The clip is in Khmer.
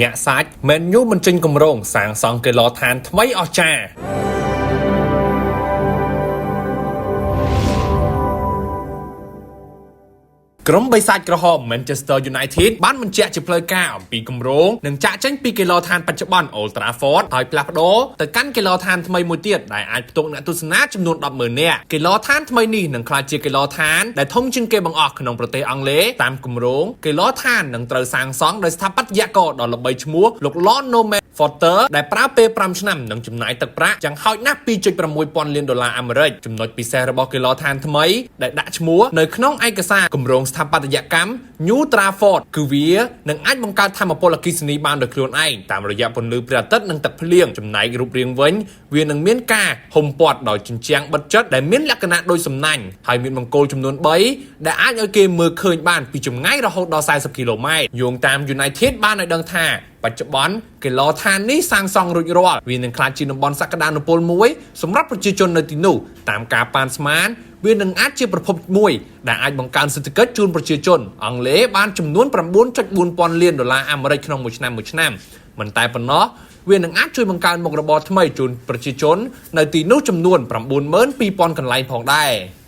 ញាក់សាច់មែនយូបញ្ចេញគម្រោងសាងសង់កីឡដ្ឋានថ្មីអស្ចារ្យក្រុមបិសាចក្រហម Manchester United បានបញ្ជាក់ជាផ្លូវការអំពីគម្រោងនឹងចាក់ចេញពីកីឡដ្ឋានបច្ចុប្បន្ន Old Trafford ហើយផ្លាស់ប្ដូរទៅកាន់កីឡដ្ឋានថ្មីមួយទៀតដែលអាចផ្ទុកអ្នកទស្សនាចំនួន100000នាក់កីឡដ្ឋានថ្មីនេះនឹងក្លាយជាកីឡដ្ឋានដែលធំជាងគេបង្អស់ក្នុងប្រទេសអង់គ្លេសតាមគម្រោងកីឡដ្ឋាននឹងត្រូវសាងសង់ដោយស្ថាបត្យករដ៏ល្បីឈ្មោះលោក Lord Norman Foster ដែលប្រើពេល5ឆ្នាំនិងចំណាយទឹកប្រាក់យ៉ាងហោចណាស់2.6ពាន់លានដុល្លារអាមេរិកចំណុចពិសេសរបស់កីឡដ្ឋានថ្មីដែលដាក់ឈ្មោះនៅក្នុងឯកសារគម្រោងស្ថាបត្យកម្ម New Trafford គឺវានឹងអាចបង្កើតធម្មពលអគ្គិសនីបានដោយខ្លួនឯងតាមរយៈពន្លឺព្រះអាទិត្យនិងទឹកភ្លៀងចំណែករូបរាងវិញវានឹងមានការហុំព័ទ្ធដោយជញ្ជាំងបិទជិតដែលមានលក្ខណៈដូចសំណាញ់ហើយមានបង្គោលចំនួន3ដែលអាចឲ្យគេមើលឃើញបានពីចម្ងាយរហូតដល់40គីឡូម៉ែត្រយោងតាម United បានឲ្យដឹងថាបច្ចុប្បន្នកីឡដ្ឋាននេះសាងសង់រួចរាល់វានឹងក្លាយជាតំបន់សក្តានុពលមួយសម្រាប់ប្រជាជននៅទីនោះតាមការប៉ាន់ស្មានវានឹងអាចជាប្រភពមួយដែលអាចបង្កើនសេដ្ឋកិច្ចជូនប្រជាជនអង់គ្លេសបានចំនួន9.4ពាន់លានដុល្លារអាមេរិកក្នុងមួយឆ្នាំមួយឆ្នាំមិនតែប៉ុណ្ណោះវានឹងអាចជួយបង្កើនមុខរបរថ្មីជូនប្រជាជននៅទីនោះចំនួន92,000កន្លែងផងដែរ។